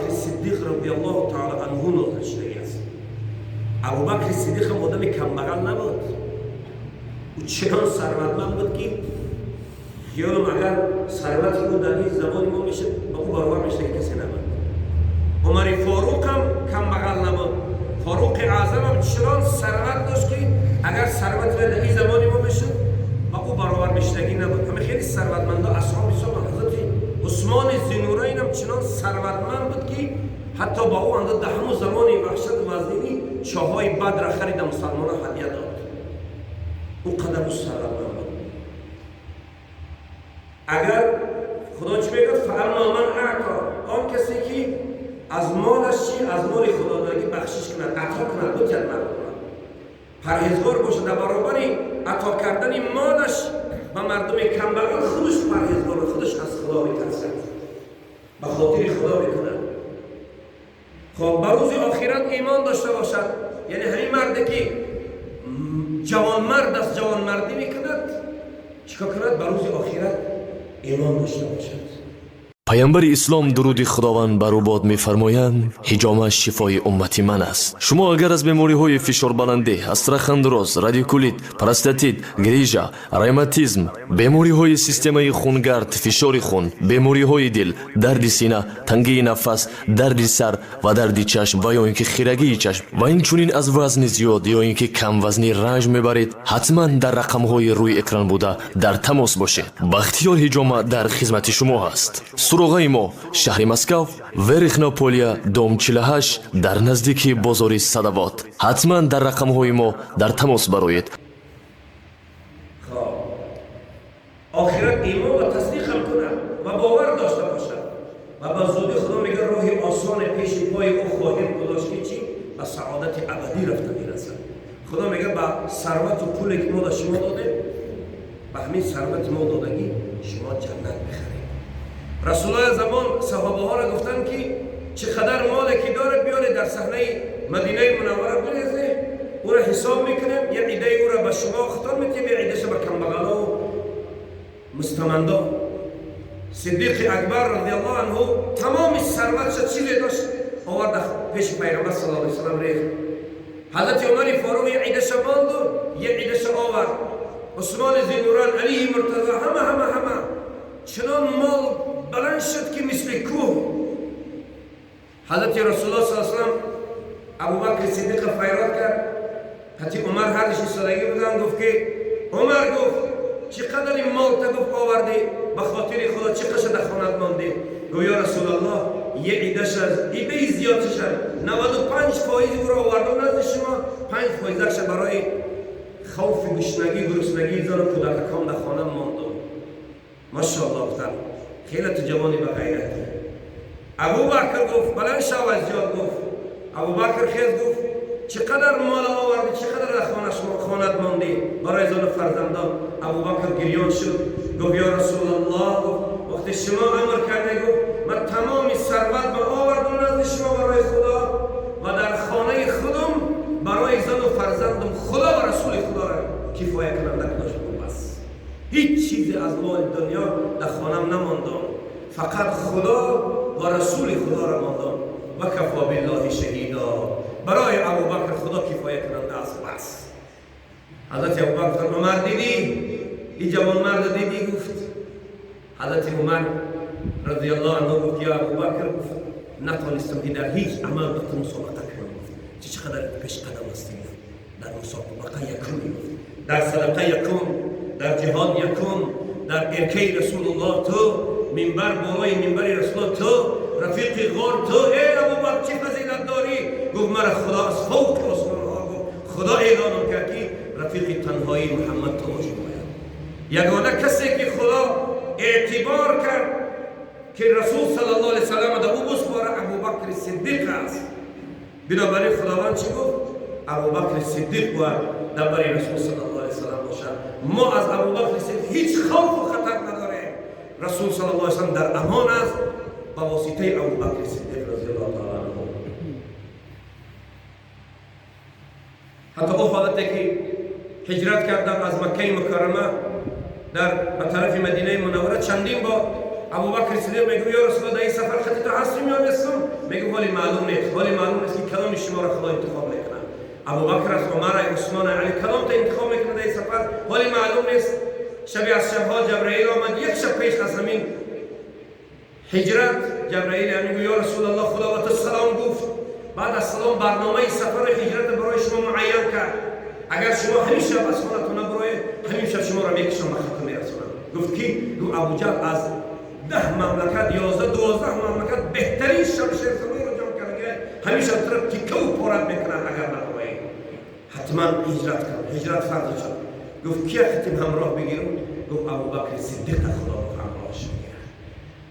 Абубакри Сиддиқ радиаллоҳу таала анҳу нозил шудагӣ аст. Абубакри Сиддиқ ҳам одами камбағал набуд. Ӯ чунон сарватманд буд, ки хиёлам, агар сарвати ӯ дар ин замони мо мешуд, ба ӯ баробар мешуда ки касе набуд. Умари Форуқ ҳам камбағал набуд. Форуқи Аъзам ҳам чунон сарват дошт, ки агар сарвати дар ин замони мо мешуд, ба ӯ баробар мешудагӣ набуд. Ҳама хеле сарватмандо, асҳоби ҳисоб. Ҳазрати Усмони Зиннурайн ҳам чунон сарватманд буд, ки ҳатто ба ӯ андоза дар ҳамон замони ваҳшату вазнинӣ чоҳҳои Бадра харида, мусалмонон ҳадия дод. Ӯ қадар ӯ сарватманд буд. Агар Худо чӣ мегӯяд? فأما من أعطى, он касе ки аз молаш чи, аз моли худодагӣ бахшиш кунад, ато кунад, бутяд мардумро, парҳезгор бошад, дар баробари ато кардани молаш ба мардуми камбағал худаш парҳезгор, худаш аз Худо метарсад, ба хотири Худо мекунад. Хоб, ба рӯзи охират имон дошта бошад, яъне ҳамин марде ки ҷавонмард аст, ҷавонмардӣ мекунад, чикор кунад? Ба рӯзи охират имон дошта бошад. Паямбари ислом, дуруди Худованд бар ӯ бод, мефармоянд: «Ҳиҷома шифои уммати ман аст». Шумо агар аз бемориҳои фишорбаландӣ, остеохондроз, радикулит, простатит, грижа, ревматизм, бемориҳои системаи хунгард, фишори хун, бемориҳои дил, дарди сина, тангии нафас, дарди сар ва дарди чашм ва ё ин ки хирагии чашм ва инчунин аз вазни зиёд ё ин ки камвазнӣ ранҷ мебаред, ҳатман дар рақамҳои рӯи экран буда дар тамос бошед. Бахтиёр Ҳиҷома дар хизмати шумо ҳаст. Суроғаи мо: шаҳри Москав, Верхнего Поля, дом 48, дар наздики бозори Садовод. Ҳатман дар рақамҳои мо дар тамос бароед. Хоб, охират имон ва тасдиқам кунад ва бовар дошта бошад ва ба зудӣ, Худо мегӯяд, роҳи осоне пеши пои ӯ хоҳем гузошт, ки чӣ? Ба саодати абадӣ рафта мерасад. Худо мегӯяд, ба сарвату пуле ки мо да шумо додем, ба ҳамин сарвати мо додагӣ шумо ҷаннат бихаред. Расулои замон саҳобаҳоро гуфтанд, ки чӣ қадар моле ки доред, биёред, дар саҳнаи Мадинаи Мунаввара бирезед, ӯро ҳисоб мекунем, як идаи ӯро ба шумо хитоб метиҳем, як идаша ба камбағалову мустамандо. Сиддиқи Акбар радиаллоҳу анҳу тамоми сарватша, чизе дошт, оварда, пеши Пайғамбар саллаллоҳу алайҳи васаллам рехт. Ҳазрати Умари Форуқ як идаша монду, як идаша овард. Усмони Зиннурайн, Алии Муртазо, ҳама, ҳама, ҳама. Чунон мол баланд шуд, ки мисли кӯҳ. Ҳазрати Расулуллоҳ саллаллоҳу алайҳи васаллам Абубакри Сиддиқа файрод кард. Ҳати Умар ҳардиш истодагӣ буданд. Гуфт ки Умар, гуфт, чӣ қадари мол та, гуфт, овардӣ ба хотири Худо, чӣ қаша дар хонат мондӣ? Гуфт: «Ё Расулаллоҳ, як идаш аз идаи зиёдшаша, 95 фоизи ӯро овардам назди шумо, 5 фоизаша барои хавфи гушнагӣ, гуруснагии зану кӯдакакон дар хона мондум». Машоалло, гуфтанд, хеле ту ҷавони ба ғайратӣ. Абубакр, гуфт, баланд шав аз ҷо. Гуфт Абубакр хез, гуфт: «Чӣ қадар мол овардӣ, чӣ қадар дар хонат мондӣ барои зану фарзандон?» Абубакр гирён шуд, гуфт: «Ё Расулаллоҳ», гуфт, «вақте шумо амр карде, гуфт, ман тамоми сарват ба овардам назди шумо барои Худо ва дар хонаи худум барои зану фарзандум Худо ва Расули Худоро кифоя кунанда гузоштам. Бас, ҳеҷ чизе аз моли дунё дар хонам намондам, фақат Худо ва Расули Худоро мондам. وكفى بالله شهيدا». Барои Абубакр Худо кифоя кунанда аст, бас. Ҳазрати Абубакр гуфтанд: «Умар, дидӣ, ин ҷавонмарда дидӣ?» Гуфт ҳазрати Умар радиаллоҳу анҳу, гуфт: «Ё Абубакр», гуфт, «натонистам, ки дар ҳеҷ амал ба ту мусобиқа кунам». Гуфт: «Чӣ қадар пешқадам ҳастӣ?» Гуфт: «Дар мусобиқа якум», гуфт, «дар садақа якум, дар ҷиҳод якум, дар иркаи Расулуллоҳ ту, минбар, болои минбари Расулуллоҳ ту, рафиқи ғор ту. Эй Абубакр, чӣ фазилат дорӣ?» Гуфт: «Мара Худо аз фавқи осмонҳо, гуфт, Худо эълоном кард, ки рафиқи танҳоии Муҳаммад ту бошӣ бояд». Ягона касе ки Худо эътибор кард, ки Расул саллаллоҳу алайҳи васаллам да ӯ буспора, Абубакри Сиддиқ аст. Бинобар ин Худованд чӣ гуфт? Абубакри Сиддиқ бояд дар бари Расул саллаллоҳу алайҳи васаллам бошад. Мо аз Абубакри Сиддиқ ҳеҷ хавфу хатар надорем. Расул саллаллоҳу алайҳи васаллам дар амон аст ба воситаи Абубакри Сиддиқ разияллоҳу таала анҳу. Ҳатто о ҳолате ки ҳиҷрат кардам аз Маккаи Мукаррама дар ба тарафи Мадинаи Мунаввара, чандин бор Абубакри Сиддиқ мегӯ: «Ё Расулаллоҳ, дар ин сафар хати ту ҳастем ё нестам?» Мегӯ ҳоли маълум нест, ҳоли маълум нест ки кадоми шуморо Худо интихоб мекунад. Абубакр аст, Умар, Усмон, Али, кадомта интихоб мекунад дар ин сафар? Ҳоли маълум нест. Шаби аз шабҳо Ҷабраил омад, як шаб пеш аз ҳамин ҳиҷрат. Ҷабраил ҳамин гӯ: ё Расулаллоҳ, Худо ба ту салом гуфт. Баъд аз салом барномаи сафари ҳиҷрат барои шумо муайян кард. Агар шумо ҳамин шаб аз хонатон набароед, ҳамин шаб шуморо мекушам, ба хато мерасонам. Гуфт ки гуфт Абуҷаҳл аз 10 мамлакат, 11, 12 мамлакат беҳтарин шамшерзаноро ҷамъ карда, ҳамин шаб туро тиккаву порат мекунанд агар набароед. Ҳатман ҳиҷрат кун. Ҳиҷрат фарз шуд. Гуфт кия хитим ҳамроҳ бигирам? Гуфт Абубакри Сиддиқ, Худо ҳамроҳаш бигирад.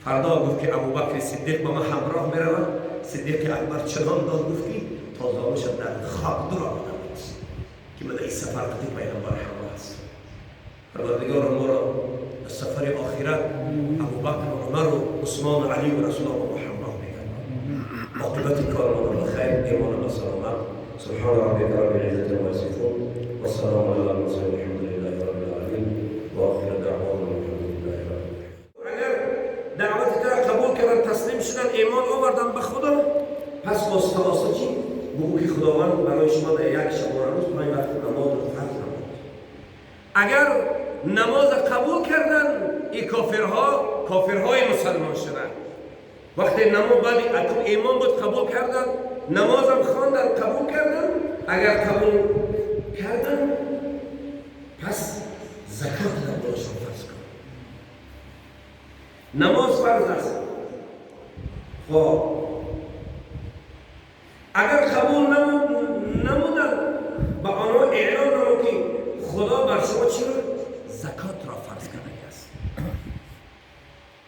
Фардо гуфт ки Абубакри Сиддиқ ба ман ҳамроҳ меравад. Сиддиқи Акбар чунон дод гуфт ки то зонуша дар хок дур омада буд, ки ман дар ин сафар қати пайғамбар ҳамроҳ аст. Парвардигоро, моро дар сафари охират Абубакр, Умару Усмону Алию Расулаллоҳ бо мо ҳамроҳ бигардон. Оқибати кормонро ба хайр, имона ба саломат. سبحان ربك رب العزة عما يصفون، والسلام على المرسلين، الحمد لله رب العالمين، وآخر دعوانا الحمد لله رب العالمين. اگر دعوت ترا قبول کردن، تسلیم شدن، ایمان آوردن به خدا، پس آسته آسته چی؟ بگو که خداوند برای شما در یک شبانه روز 5 وقت نماز رو فرض نمود. اگر نماز قبول کردن، این کافرها کافرهای مسلمان شدن. وقتی نماز بعد ایمان بود قبول کردن، نمازم خواندن قبول کردن، اگر قبول کردن پس زکات را برایشان فرض کن. نماز فرض است. خب اگر قبول نمودن، به آنها اعلان نمود که خدا بر شما چی را؟ زکات را فرض کرده است.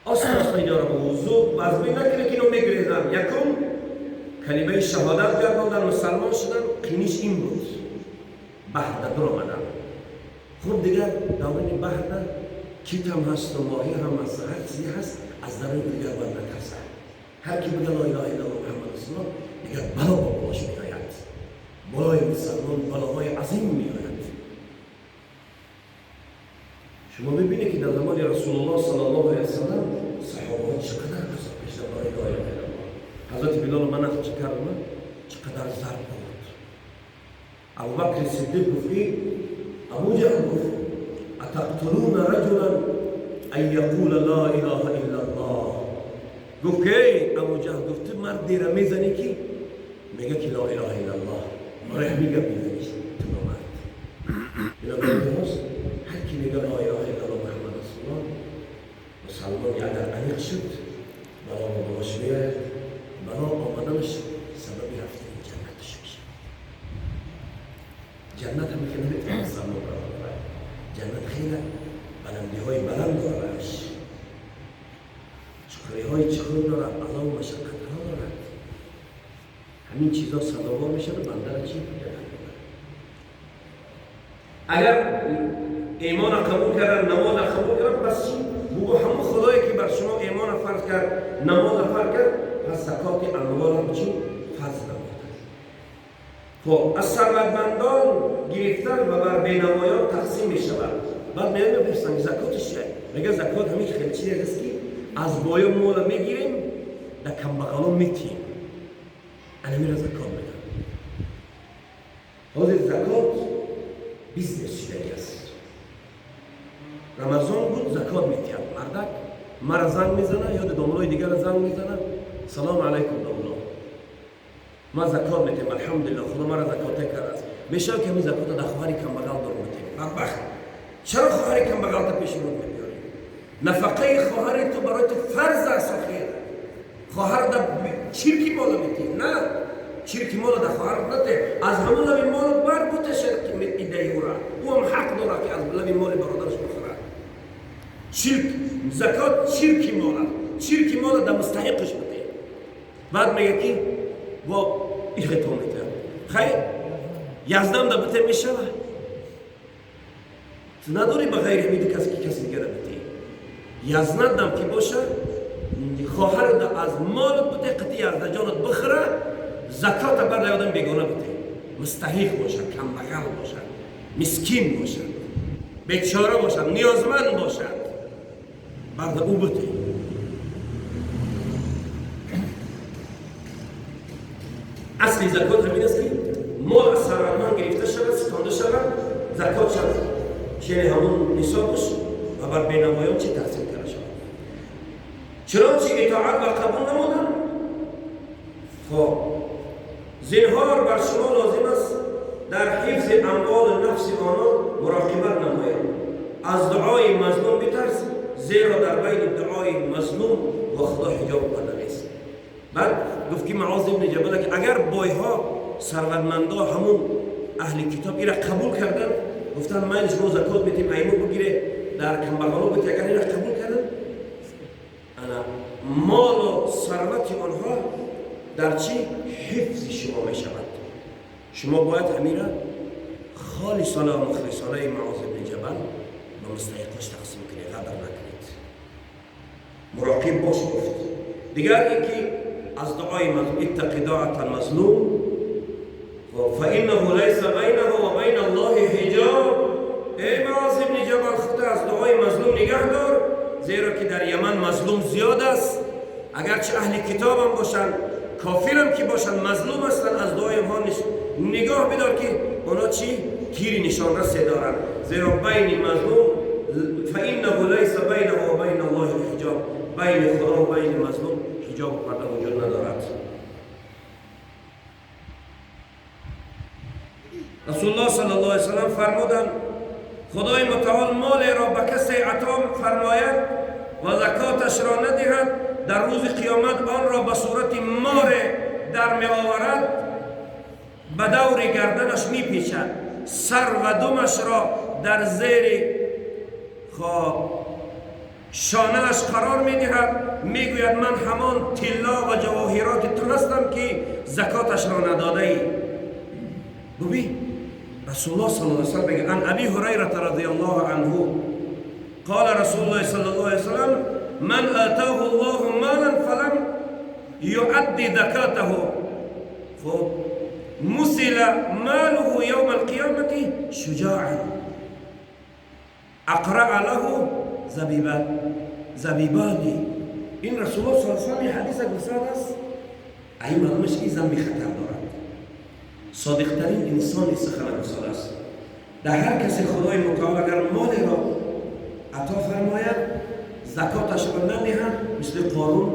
آسان آسان اینا را به وضوح وضع نکنه که اینو میگریزن. یکم کلمه شهادت گرداندن، مسلمان شدن، قینیش این بود، بحر در آمدن. خب دیگر دوران بحر کیت هم هست و ماهی هم هست، هر چیزی هست، از درون دیگر باید نترسد. هر کی بگه لا اله الا الله محمد رسول الله، دیگر بلا با بالاش میآید. بالای مسلمان بلاهای عظیم میآید. شما ببینید که در زمان رسول الله صلی الله علیه وسلم صحابه ها چقدر عذاب کشیدن برای لا اله الا الله. حضرت بلال من نقل کردم چقدر ضرب خورد. ابوبکر صدیق گفت، ابو جهل گفت: اتقتلون رجلا ان یقول لا اله الا الله. گفت که ابو جهل گفت مردی را میزنی که میگه که لا اله الا الله، برای همین گپ میزنیش تو نامرد. اینا هست، هر کی میگه لا اله الا الله محمد رسول الله، مسلمان اگر عمیق شد بلا با بالاش میآید. بلا آمدنش سبب رفتن جنتش میشه. جنت هم که نمیتونه مسلمان را ببره. جنت خیلی بلندی های بلند دارد، چخری های چخور دارد، عذاب و مشقت ها دارد. همین چیزا سزاوار میشه و بنده را چی؟ جنت میبره. اگر ایمان قبول کردن، نماز قبول کردن، پس چی؟ بگو همون خدایی که بر شما ایمان فرض کرد، نماز فرض کرد، پس زکات اموال هم چی؟ فرض نمود. خب از ثروتمندان گرفتن و بر بینوایان تقسیم می شود. بعد میان میپرسن زکاتش چیه؟ میگه زکات همین خیلی چیزی است که از بایو مال میگیریم در کمبغلان میتیم، انا میره زکات میدم. حاضر زکات business شده است. رمضان بود زکات میتیم، مردک مرا زنگ میزنه یا داملای دیگر زنگ میزنه: سلام علیکم داملا، ما زکات میتیم، الحمدلله خدا مرا زکات کرده است. میشه که همین زکات در خواهری کمبغل دارم میتیم. بدبخت، چرا خواهری کمبغل تا پیش رو میبیاری؟ نفقه خواهر تو برای تو فرض است. آخر خواهر در چیرکی مال میتی؟ نه، چیرکی مال در خواهر نته، از همون لبی مال بر بوده شرک ایده او را، او هم حق داره که از لبی مال برادرش بخوره. چیرک زکات چیرکی مال است، چیرکی مال در مستحقش بده. بعد میگه که با این خطا میته خیر یزدان در بته میشه. تو نداری به غیر همین کسی که کسی دیگه بده. یزدان که باشه خواهر از مالت بده، قطعی از جانت بخره، زکات بر آدم بیگانه بده، مستحق باشه، کمبغل باشه، مسکین باشه، بیچاره باشه، نیازمند باشه، بعد او بده. Асли закот ҳамин аст, ки мол аз сарватманд гирифта шавад, ситонда шавад, закот шавад, чени ҳамон нисобаш ва бар бенавоён чӣ тақсим карда шавад. Чунончи итоат ва қабул намуданд, хоб, зинҳор бар шумо лозим аст дар ҳифзи амволу нафси онон муроқибат намоед. Аз дуои мазлум битарс, зеро дар байни дуои мазлум ва Худо ҳиҷоб карда нест. Баъд гуфт ки Муоз ибни Ҷабал, ки агар бойҳо, сарватмандо, ҳамун аҳли китоб ира қабул карданд, гуфтанд майли, шумо закот метем, аймо бигире, дар камбағало бите, агар ира қабул карданд, ана молу сарвати онҳо дар чӣ ҳифзи шумо мешавад. Шумо бояд ҳамира холисона ва мухлисонаи Муоз ибни Ҷабал ба мустаҳиқош тақсим кунед, ғадр накунед, муроқиб бош гуфт. Дигар ин ки аз дуои мазлум, иттақи дуата алмазлум фаиннаҳу лайса байнаҳу ва байна Аллоҳи ҳиҷоб. Эй Муоз ибни Ҷабал, худо аз дуои мазлум нигаҳ дор, зеро ки дар Яман мазлум зиёд аст. Агарчи аҳли китобам бошанд, кофирам ки бошанд, мазлум ҳастанд. Аз дуои онҳо нигоҳ бидор, ки онҳо чӣ тири нишонрасе доранд, зеро байни мазлум фаиннаҳу лайса байнаҳу ва байна Аллоҳи ҳиҷоб, байни Худо ва байни мазлум ҳиҷобу парда вуҷуд надорад. Расулуллоҳ саллаллоҳу алайҳи васаллам фармуданд: Худои мутаол молеро ба касе ато фармояд ва закоташро надиҳад, дар рӯзи қиёмат онро ба сурати море дар меоварад, ба даври гарданаш мепечад, сар ва думашро дар зери хоб шонааш қарор медиҳад, мегӯяд: ман ҳамон тилло ва ҷавоҳироти ту ҳастам, ки закоташро надодаӣ. Бубин, Расулуллоҳ саллаллоҳу алайҳи васаллам мегӯяд: ан Аби Ҳурайрата радияллоҳу анҳу қола Расулуллоҳи саллаллоҳу алайҳи васаллам: ман атоҳу Аллоҳу молан фалам юадди закатаҳу хуб мусила малуҳу явма алқиёмати шуҷоан ақраа лаҳу забибани. Ин Расулуллоҳ саллаллоҳу алайҳи васаллам ин ҳадиса гуфтааст. Ай маълумаш ки замби хатар дорад. Содиқтарин инсони сухана гуфтааст. Дар ҳар касе Худои мутаол агар молеро ато фармояд, закоташро надиҳад, мисли Қорун,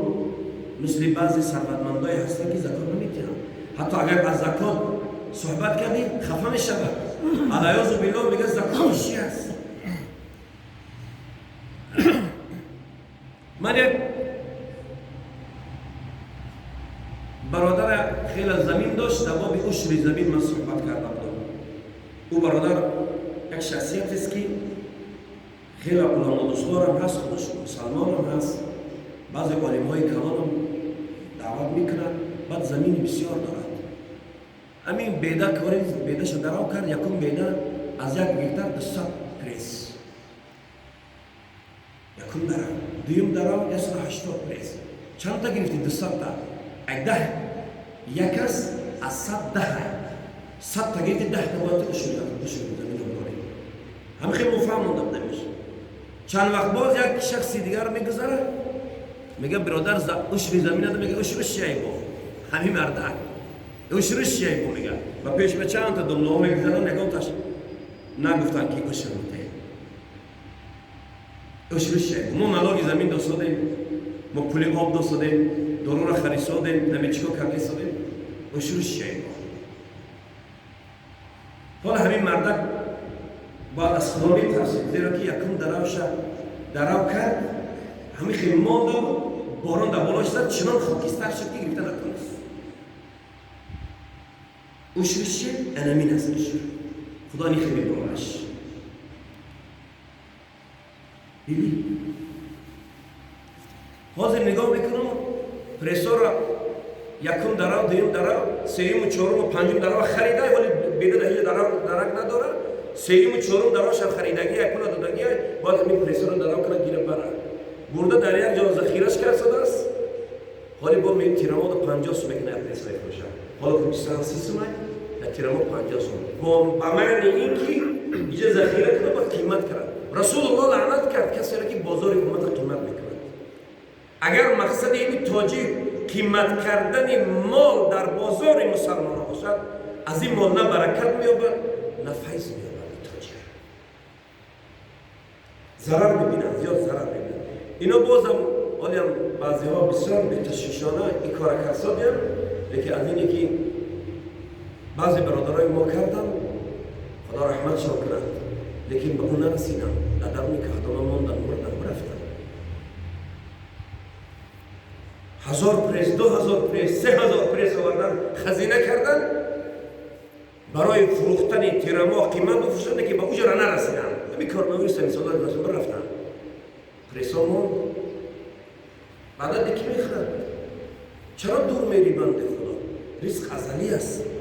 мисли баъзе сарватмандое ҳастанд, ки закот намедиҳанд. Ҳатто агар аз закот суҳбат кардӣ, хафа мешавад. Алаёзу биллоҳ, мегӯяд: закот чӣ аст? Ман як бародар хеле замин дошт, дар боби ушри замин ман суҳбат карда будам. Ӯ бародар як шахсиятест, ки хеле уламодӯстдорам ҳаст, худаш мусалмонам ҳаст, баъзе олимҳои калонам даъват мекунад, баъд замини бисёр дорад. Ҳамин беда кори бедаша дарав кард, якум беда аз 1 гектар 200 пресс, якум дарав, дуюм дарав 180 пресс. Чандта гирифти? 200-та. Ай даҳ як аст, аз сад даҳ, 100-та гирифти, 10-та бояд ушур замина дорӣ. Ҳамин хел муфаҳм монда будамиш. Чанд вақт боз як шахси дигар мегузарад, мега: биродар, ушри замина. Мега: ушриш чиай бо ҳамин мардак, ушриш чиай бо? Мега, ва пеш ба чандта домлаҳо мегузаранд, ягонташ нагуфтанд, ки ушр бутае, ушриш чиай. Мо налоги замин досодем, мо пули об досодем, дорура харисодем, наме чӣ кор кардесодем, ушриш чиай бо? Ҳола ҳамин мардак бояд аз Худо метарсид, зеро ки якум даравша дарав кард, ҳамин хел монда, борон дар болош зад, чунон хокистар шуд, ки гирифта натонист. Ушриш чи анамин аст? Ушр Худо нихе мебарораш. Биби, ҳозир нигоҳ мекунам прессора, якум дарав, дуюм дарав, сеюму, чоруму, панҷум дарава харида, вале беда дар ҳеҷ дарак надорад. Сеюму чорум даравашам харидагия, пула додагия, бояд ҳамин прессора дарав кунад, гира бара, бурда дар як ҷо захираш кардааст. Ҳоли бо тирамоду 50 сум мекунад, як пресс мефурӯшад. Ҳоло ки 27 сумай, дар тирамо 50 сум, ба маъни ин ки иҷа захира кунад, бояд қимат карад. Расулуллоҳ лаънат кард касеро, ки бозори уммата қимат мекунад. Агар мақсади ини тоҷик қимат кардани мол дар бозори мусалмонҳо бошад, аз ин мол на баракат меёбад, на файз меёбад. Тоҷир зарар мебинанд, зиёд зарар мебинанд. Ино бозам ҳолиам баъзеҳо бисёр беташвишона ин кора карсодиям, лекин аз ине ки баъзе бародарои мо карданд, Худо раҳматшон кунад, лекин ба ӯ нарасиданд, дар даруни кахдона монданд, мурданд, рафтанд. 1000 пресс, 2000 пресс, 3000 пресс овардан, хазина кардан, барои фурӯхтани тирамоҳ қимат бифурӯшанд, ки ба уҷра нарасиданд. Ҳамин коронавирус мисолҳои гузашта рафтанд, прессо монд. Баъдан ки мехӯрад? Чаро дур мери, банди Худо? Ризқ азалӣ аст.